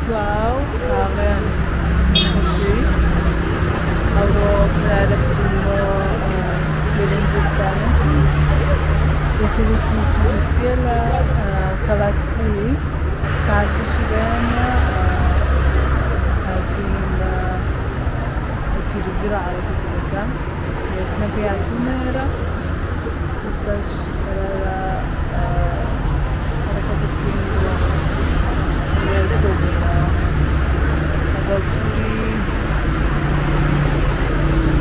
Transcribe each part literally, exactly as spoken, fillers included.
Wow, kahve xweşî. Ewro karare biçin bo, e, gelincî bistanê. Yekê yekê turîstiyê li, e, Salat Kulî. Saet şeşî beyane, e, hatûyîn li pîrozî re ereketî bikin. Êsne pêya tune ra. Ustaş karara, e, hareketê pîrozî re. Yer kobî ra. Hevaltûyî.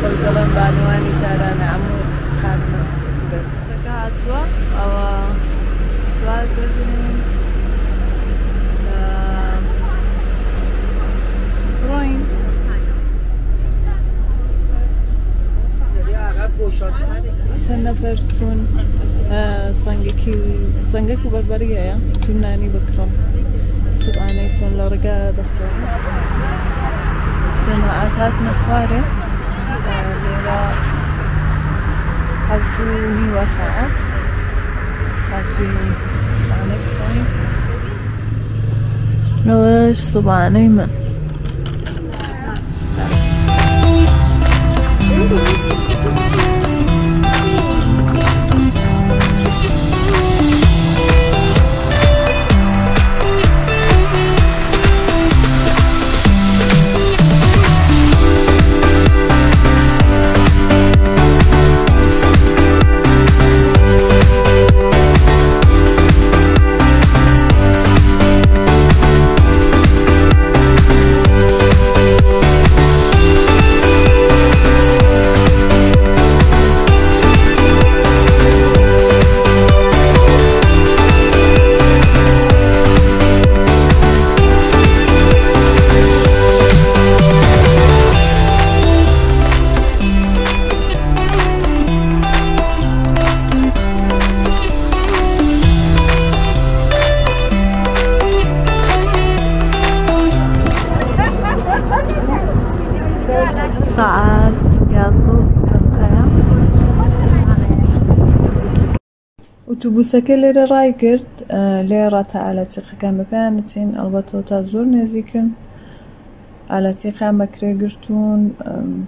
Belgelan banwanî tarane, emû xanime. Seke hatûa, awa sual dibin. Eee, royîn. Çend nefer çûn, eee, sengekî, sengek û berberî heye. Çûn nanî bikirin. Sibanê çûn li rige dixwin. Cemaet hatine xwarê. Lêra heft û nîva saet hatî sibanê kirin. Ew ji sibanê min. Saet yandu. Otobuseke lêre raygirt, e, lê rate Alaçîqeke me pê neçîn, elbet ota zor nêzîk in. Alaçîqe me kirê girtûn, em,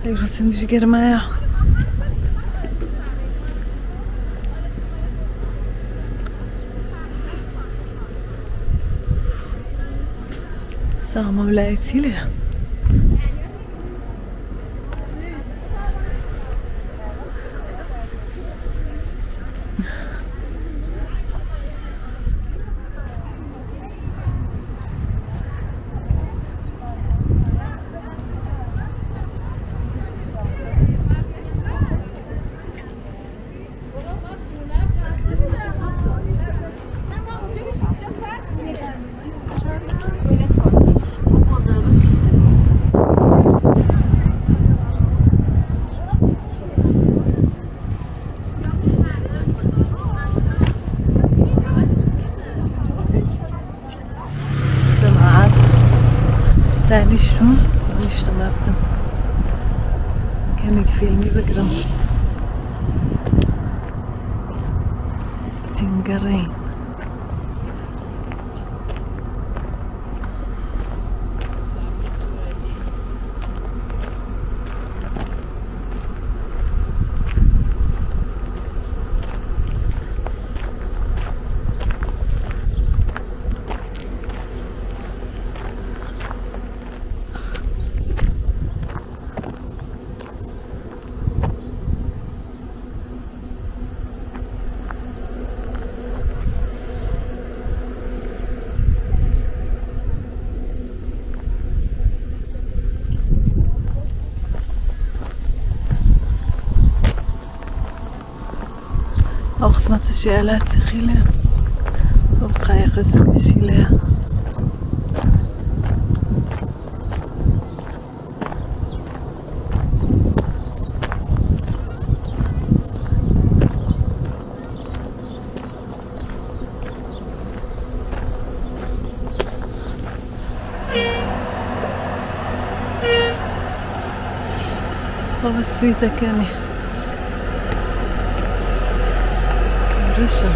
Hey, Hüseyin, ji germaya. Sağ ol, Mevla etîle. Cemaat. Danîşo, danîştim, me bitin. Kemik fîlmî bigirim. Singerîn. Ew qismeta şêla Tixîlê. Ev qayîqê Sûkê Şîle ye. Baba, suîte kenê. Reş e.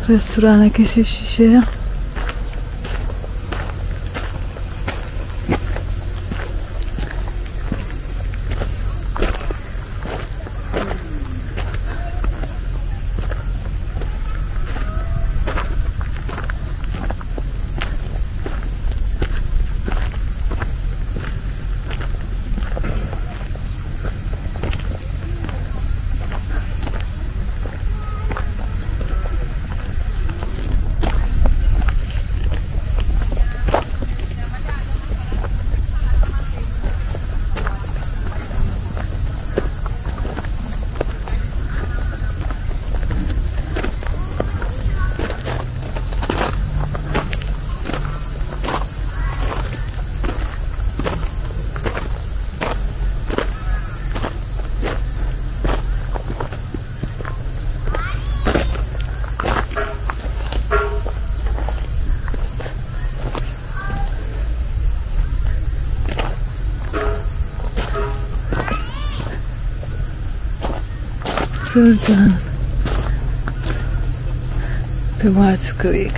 Restoraneke şîş şîşe ye. Sözden. Duvar çukuruyuk.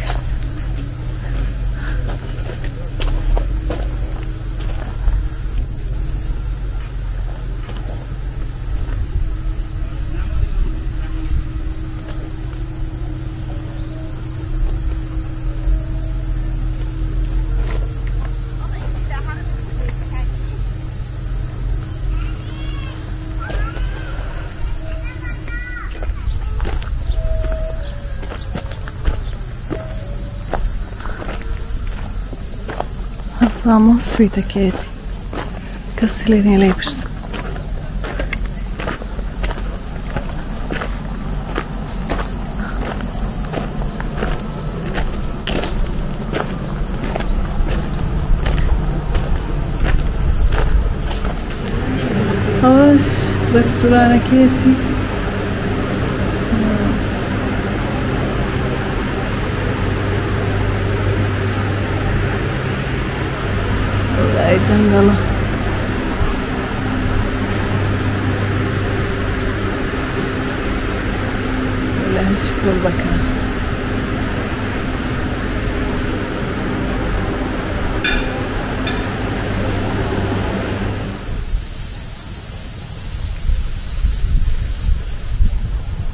Hafta mı suyu da kedi. Kasilerin ele yapıştı. Hoş, restoranekê tî. Ay, cengala. Wele şikor bakın.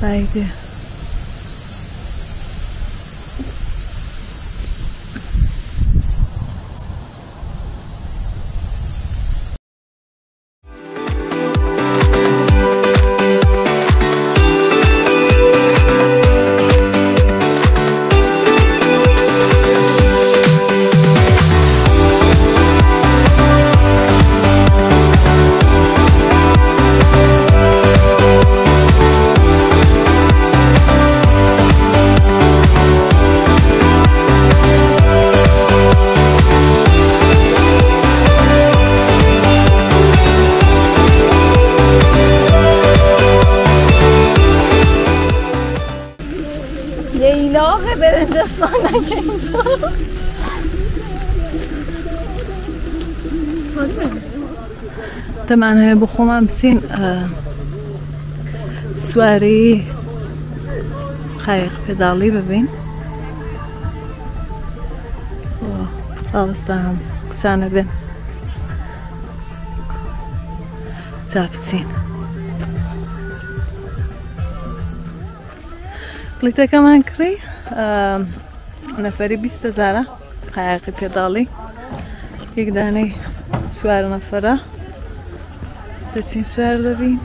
Haydi. Yeylaxê berince sana genco. Te me heye bi xwe me biçîn, e, swarî qayîq pedalî bibîn. Û rawestan kuçanê bin. Çapçîn. Kulîteka me kirî, e, neferî bîst hezar e, qayaqî pedalî. Yek danê çar nefer e. Diçin swer dibîn.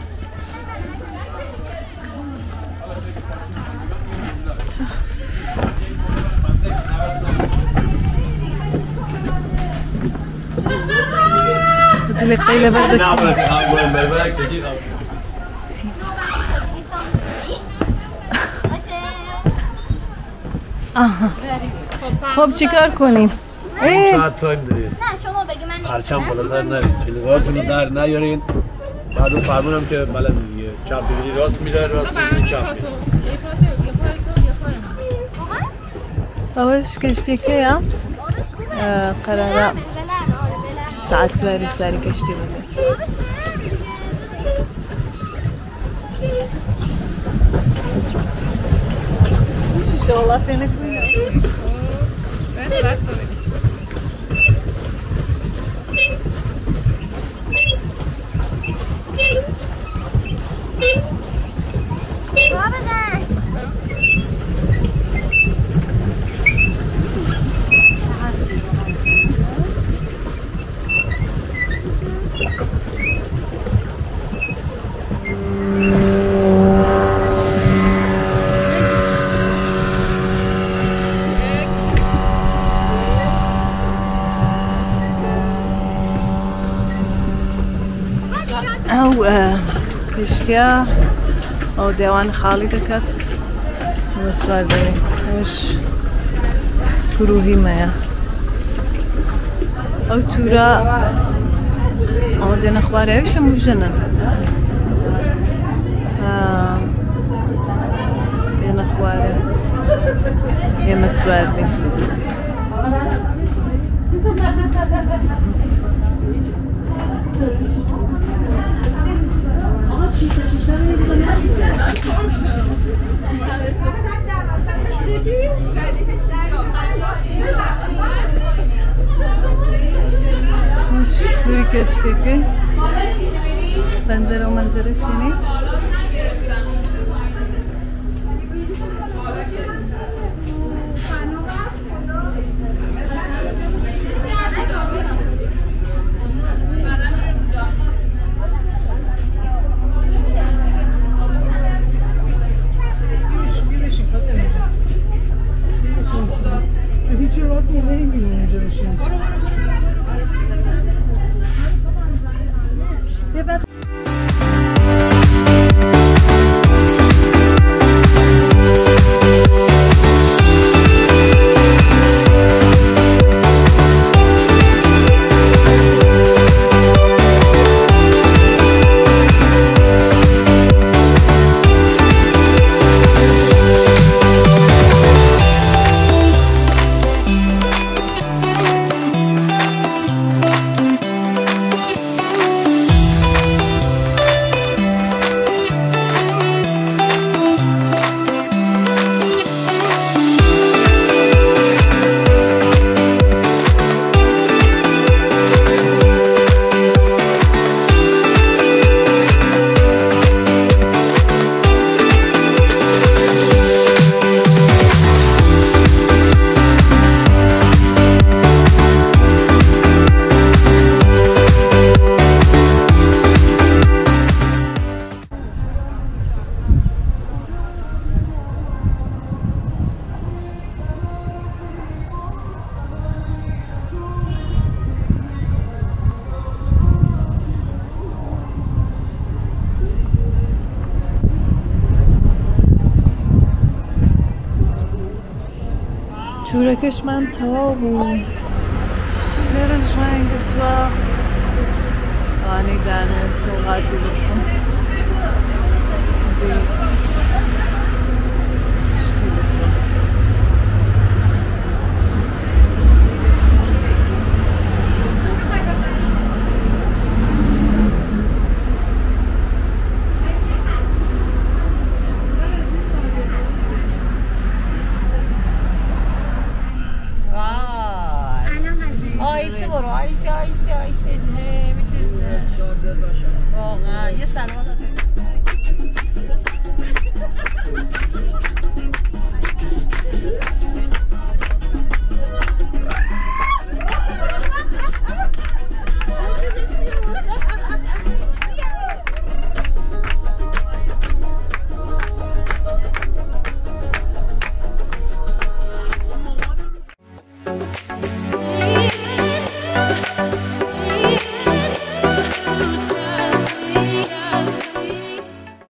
Dilê qeyle ber dikin. Aha. Xop, çikar konî? Ê! Saat time diye. نه، شما بگی من نمی‌تونم. Parçam bana sen ne? Şimdi rahatını dar ne yöreyin? Bado farmınam ki bana çap biri rast mı, rast mı çap. Ew ji keştê ke ya? Ee, qerara saet swerî, swerî keştê bide. Şişe ola têne kuyna. Ew, e, kiştiya, ew dewan xalî diket. Weswar be, eş kurûhî me ya. Ew tûra, ew dêne xware, ew şemûjin in. Ha, dêne xware. Ê me swar bî. Sûrî keşteke. Benzero menzere şînî. Çûrekê ji me tewa bû. Lêre ji me girtwa. Anî dane, soxatî bikin. Tiştî bikin. Vay. Ayşe var o, Ayşe. Ayşe, Ayşe, he, bizim, e, Şarjör başa. Oha, ye salona.